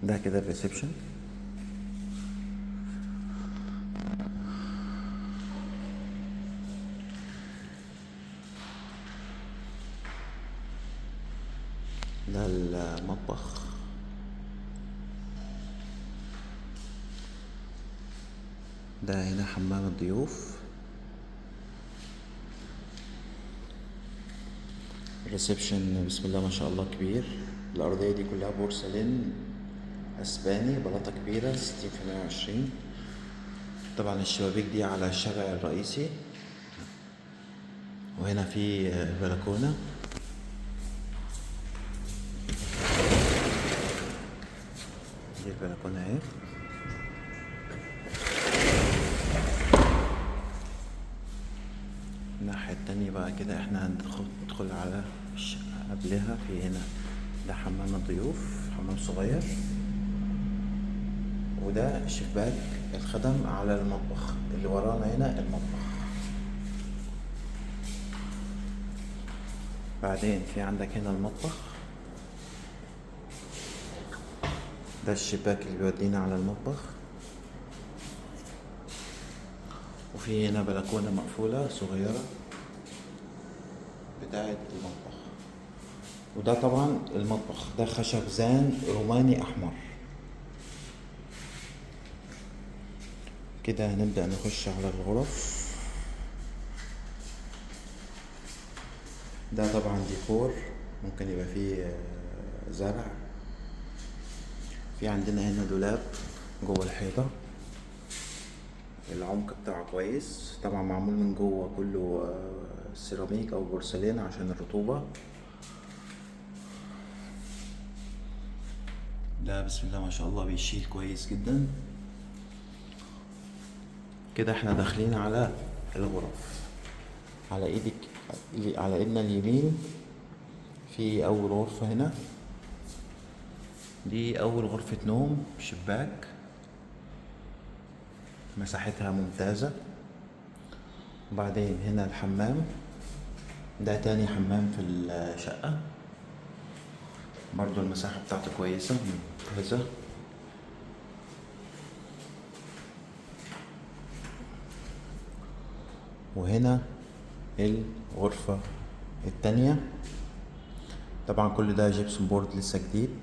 ده كده ال reception. ده المطبخ. ده هنا حمام الضيوف. ال reception بسم الله ما شاء الله كبير. الأرضية دي كلها بورسلين أسباني، بلاطة كبيرة 60 في 120. طبعا الشبابيك دي على الشارع الرئيسي. وهنا في بلكونة. دي البلكونة اهي. الناحية التانية بقى كده احنا هندخل على الشقة قبلها. في هنا ده حمام الضيوف، حمام صغير. وده شباك الخدم على المطبخ اللي ورانا هنا المطبخ. بعدين في عندك هنا المطبخ، ده الشباك اللي بيودينا على المطبخ. وفي هنا بلكونة مقفولة صغيرة بتاعة المطبخ. وده طبعا المطبخ ده خشب زان روماني أحمر. كده هنبدأ نخش على الغرف. ده طبعا ديكور، ممكن يبقى فيه زرع. في عندنا هنا دولاب جوه الحيطة، العمق بتاعه كويس. طبعا معمول من جوه كله سيراميك او بورسلين عشان الرطوبة. ده بسم الله ما شاء الله بيشيل كويس جدا. كده احنا داخلين على الغرف. على ايدك، على ايدنا اليمين في اول غرفة هنا، دي اول غرفة نوم، شباك، مساحتها ممتازة. وبعدين هنا الحمام، ده تاني حمام في الشقة، برضو المساحة بتاعته كويسة ممتازة. وهنا الغرفة التانية، طبعا كل ده gypsum board لسه جديد.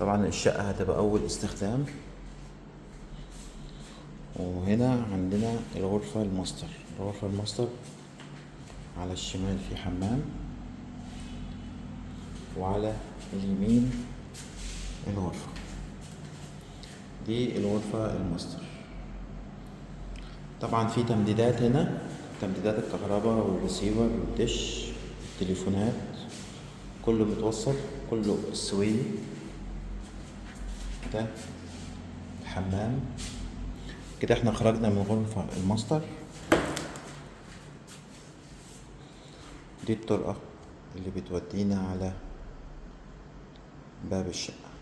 طبعا الشقة هتبقى أول استخدام. وهنا عندنا الغرفة الماستر. الغرفة الماستر على الشمال في حمام، وعلى اليمين الغرفة دي الغرفة الماستر. طبعا في تمديدات هنا، تمديدات الكهرباء والريسيفر والدش، التليفونات، كله متوصل، كله السويدي. ده الحمام. كده احنا خرجنا من غرفة الماستر. دي الطرقة اللي بتودينا على باب الشقة.